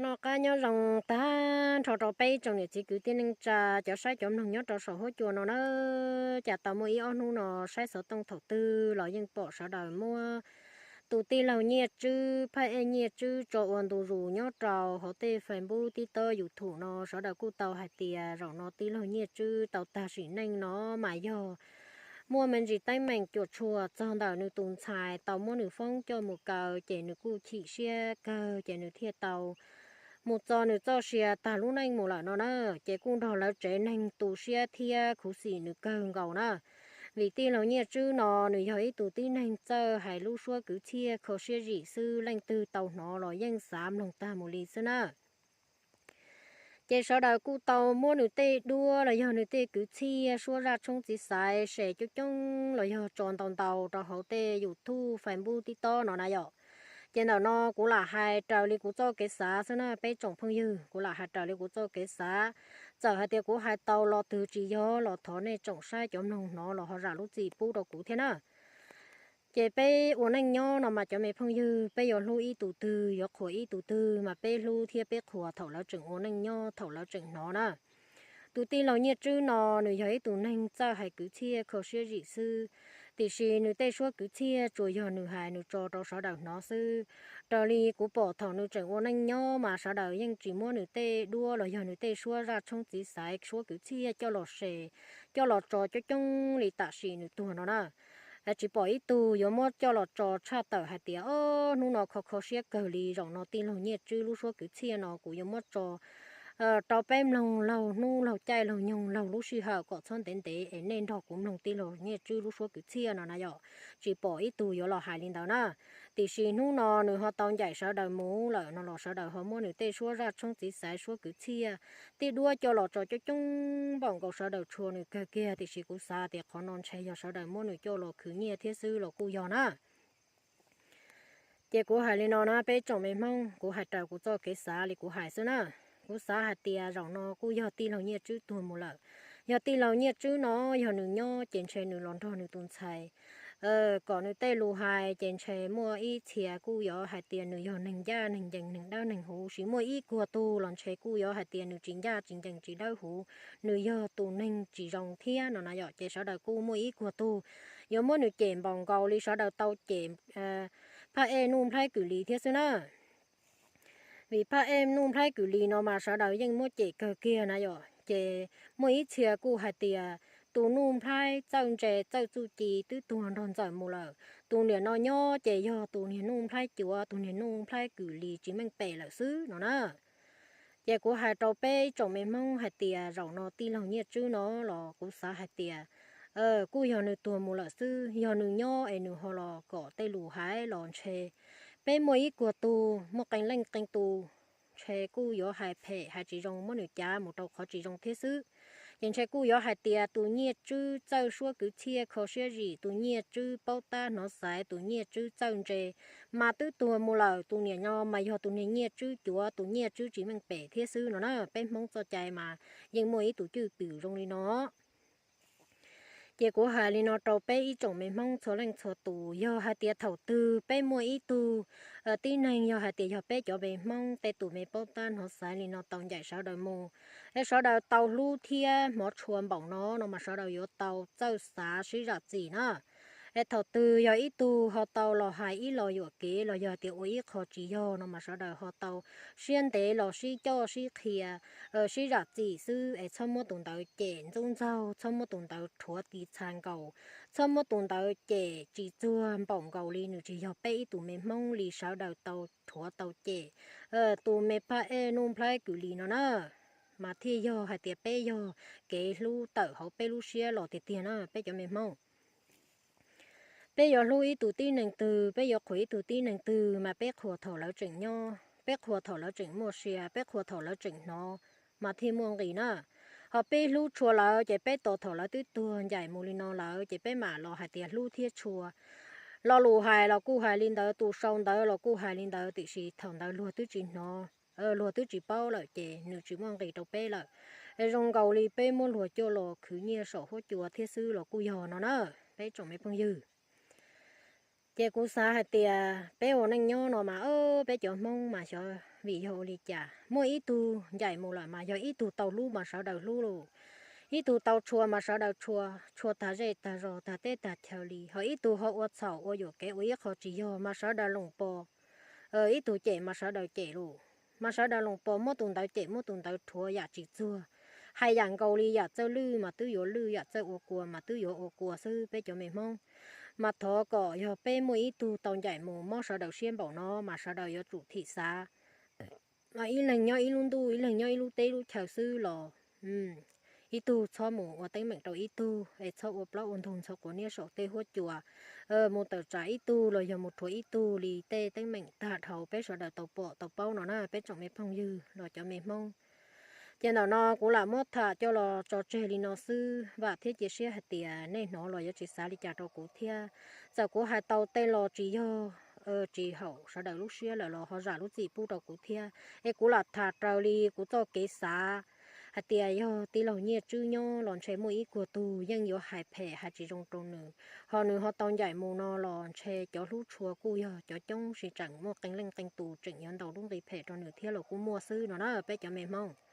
Noj qab nyob zoo tag nrho rau peb tsoom niam txiv kwv tij neej tsa, cov saib cov mloog nyob rau saum huab cua no na. Cas tau muaj ib ob hnub no saib xov tooj thaum twg los yeej pom sawv daws muab tus tij laug Nyiaj Tswb, phaj ej Nyiaj Tswb tso ua ntu zus nyob rau hauv tej Facebook, TikTok, YouTube no. Sawv daws kuj tau hais tias zaum no tij laug Nyiaj Tswb tau tag sim neej no mas yog muaj me ntsis teeb meem cuam tshuam txog ntawm nws tus ntxhais tau muab nws foob coj mus kaw, ces nws kuj chim siab kawg, ces nws thiaj tau mus txo nws txoj sia tag lub neej mus lawm no na. Ces kuj nrog lawv tsev neeg tu siab thiab khuv xim nws kawg nkaus na. Vim tij laug Nyiaj Tswb no nws yog ib tug tib neeg txawj hais lub suab kwv txhiaj kho siab zim xwb, leej twg tau hnov los yeej xav mloog tag mus li xwb na. Ces sawv daws kuj tau muab nws tej duab los yog nws tej kwv txhiaj suab zaj tshoob txiv xaiv se coob coob los yog tso ntau ntau rau hauv tej YouTube, Facebook, TikTok no na yom. Ces ntawm no kuv lam hais raws li kuv txoj kev xav xwb na peb tsoom phooj ywg, kuv lam hais raws li kuv txoj kev xav. Txawm hais tias kuv hais tau lo twg tsis yog los thov nej tsoom saib cov mloog hnov los ho zam lub txim pub rau kuv thiab na. Ces peb ua neej nyob no mas cov me phooj ywg, peb yuav hlub ib tug twg yuav qhuas ib tug twg mas peb hlub thiab peb qhuas thaum lawv tseem ua neej nyob, thaum lawv tseem hnov na. Tus tij laug Nyiaj Tswb no nws yog ib tug neeg txawj hais kwv txhiaj kho siab zim xwb, tiam sis nws tej suab kwv txhiaj tsuas yog nws hais nws tso rau sawv daws hnov xwb. Raws li kuv pom thaum nws tseem ua neej nyob mas sawv daws yeej tsis muab nws tej duab los yog nws tej suab zaj tshoob txiv xaiv suab kwv txhiaj coj los se, coj los tso coob coob li tam sim nws tuag no na. Tsis pom ib tug yuav muab coj los tso tshaj tawm hais tias, o, hnub no kho kho siab kawg li, zaum no tij laug Nyiaj Tswb lub suab kwv txhiaj no kuv yuav muab tso rau peb mloog laug hnub laug caij laug nyoog laug lub sij hawm kom txhob ntev ntev es nej nrog kuv mloog tij laug Nyiaj Tswb lub suab kwv txhiaj no na yom. Tsis pom ib tug yuav los hais li ntawd na. Tiam sis hnub no nws ho tau ncaim sawv daws mus lawm no los sawv daws ho muab nws tej suab zaj tshoob txiv xaiv suab kwv txhiaj tej duab coj los tso coob coob npaum nkaus, sawv daws tshua nws kawg kiag. Tiam sis kuv xav tias qhov no ntshe yog sawv daws muab nws coj los khwv nyiaj thiab xwb los kuj yog na. Ces kuv hais li no na peb tsoom me Hmoob, kuv hais raws kuv txoj kev xav li kuv hais xwb na. Kuv xav hais tias zaum no kuj yog tij laug Nyiaj Tswb tuag mus lawm. Yog tij laug Nyiaj Tswb no yog nws nyob ces ntshe nws los nrog nws tus ntxhais kom nws tej lus hais ces ntshe muaj ib txhia kuj yuav hais tias nws yog neeg ncaj neeg ncees, neeg dawb neeg huv, sis muaj ib kuag tug los ntshe kuj yuav hais tias nws tsis ncaj tsis ncees tsis dawb huv, nws yog tus neeg tsis zoo thiab no na yom. Ces sawv daws kuj muaj ib kuag tug yuav muab nws cem npaum nkaus li sawv daws tau cem phaj ej Nuj Nplhaib Kwm Lis thiab xwb na. Vim phaj ej Nuj Nplhaib Kwm Lis no mas sawv daws yeej muab cem kawg kiag na yom. Ces muaj ib txhia kuj hais tias tus Nuj Nplhaib txawj ntse txawj txuj ci twb tuag nrog Ntxawm mus lawm, tus niam no nyob ces yog tus niag Nuj Nplhaib cuav, tus niag Nuj Nplhaib Kwm Lis tsis meej pem lawm xwb no na. Ces kuv hais rau peb ib tsoom me Hmoob hais tias zaum no tij laug Nyiaj Tswb no los kuv xav hais tias kuj yog nws tuag mus lawm xwb, yog nws nyob es nws ho los kom tej lus hais los ntshe peb muaj ib kuag tug muaj qee leej qee tus ntshe kuj yuav hais phem hais tsis zoo, muab nws cav mus rau qhov tsis zoo thiab xwb. Ces ntshe kuj yuav hais tias tus Nyiaj Tswb txawj suab kwv txhiaj kho siab zim, tus Nyiaj Tswb paub tab hnov xaiv, tus Nyiaj Tswb txawj ntse, mas twb tuag mus lawm, tus niam no mas yog tus niag Nyiaj Tswb cuav, tus Nyiaj Tswb tsis meej pem thiab xwb no na. Peb Hmoob txoj cai mas yeej muaj ib tus cwj pwm zoo li no. Ces kuv hais li no rau peb ib tsoom me Hmoob txhua leej txhua tus, yog hais tias thaum twg peb muaj ib tug tib neeg, yog hais tias yog peb cov me Hmoob tej tus me paub tab hnov xaiv li no tau ncaim sawv daws mus, es sawv daws tau hlub thiab hmov tshua npaum no no mas sawv daws yuav tau txawj xav sib zam txim na. Es thaum twg yog ib tug ho tau los hais ib los yuam kev los yog tias ua ib qho tsis yog no mas sawv daws ho tau siab ntev los sib coj sib qhia, sib zam txim xwb, es txhob muab tus ntawd cem ntxub ntxaug, txhob muab tus ntawd rhuav tis txha nkaus, txhob muab tus ntawd cem tsis txuag npaum nkaus li nws tsis yog peb ib tug me Hmoob li sawv daws tau rhuav tau cem tus me phaj ej Nuj Nplhaib Kwm Lis no na. Mas thiaj yog hais tias peb yog kev hlub tawm hauv peb lub siab los tiag tiag na peb cov me Hmoob. Peb yuav hlub ib tug tib neeg twg, peb yuav qhuas ib tug tib neeg twg mas peb qhuas thaum lawv tseem nyob, peb qhuas thaum lawv tseem muaj sia, peb qhuas thaum lawv tseem hnov mas thiaj muaj nqis na. Ho peb hlub tshua lawv ces peb tos thaum lawv twb tuag ncaim mus li no lawm ces peb mam los hais tias hlub thiab tshua. Lo lus hais los kuj hais li ntawd, tus sau ntawv los kuj hais li ntawd, tiam sis thaum ntawd luag twb tsis hnov, luag twb tsis paub lawm ces nws tsis muaj nqis rau peb lawm. Zoo nkaus li peb muab luag coj los khwv nyiaj saum huab cua thiab xwb los kuj yog no na, peb tsoom me phooj ywg. Ces kuv xav hais tias peb ua neej nyob no mas, peb cov Hmoob mas xyov vim yog ua li cas muaj ib tug ncaim mus lawm mas yog ib tug tau hlub mas sawv daws hlub lauj, ib tug tau tshua mas sawv daws tshua, tshua tag zej tag zos tag teb tag chaw li, ho ib tug ho ua txhaum ua yuam kev ua ib qho tsis yog mas sawv daws loos pos, ib tug cem mas sawv daws cem lauj, mas sawv daws loos pos, muab tus ntawd cem muab tus ntawd rhuav yam tsis txuag, hais yam nkaus li yam txawj lwj mas twb yuav lwj, yam txawj ua kua mas twb yuav ua kua xwb peb cov me Hmoob. Mas thov kom yog peb muaj ib tug tau ncaim mus mob sawv daws siab npaum no mas sawv daws yuav tsum thim xav, ib leeg nyob ib lub ntuj, ib leeg nyob ib lub teb lub chaw xwb los ib tug txhob mus ua teeb meem rau ib tug, es txhob ua plaub ua ntug ntxhov quav niab saum tej huab cua, mus tawm tsam ib tug los yog mus rhuav ib tug li tej teeb meem tag dhau peb sawv daws tau pom tau paub no na peb tsoom me phooj ywg los cov me Hmoob. Ces ntawm no kuv lam muab tham coj los tso tseg li no xwb, vam thiab cia siab hais tias nej hnov los yuav tsis xav li cas rau kuv thiab. Txawm kuv hais tau tej los tsis yog, tsis haum sawv daws lub siab lawm los ho zam lub txim pub rau kuv thiab. Es kuv lam tham raws li kuv txoj kev xav hais tias yog tij laug Nyiaj Tswb nyob los ntshe muaj ib kuag tug yeej yuav hais phem hais tsis zoo rau nws, ho nws ho tau ncaim mus no los ntshe cov hlub tshua kuj yog cov coob, tseem muaj qee leej qee tus tseem yuav ntaus lub nqi phem rau nws thiab los kuj muaj xwb no na peb cov me Hmoob.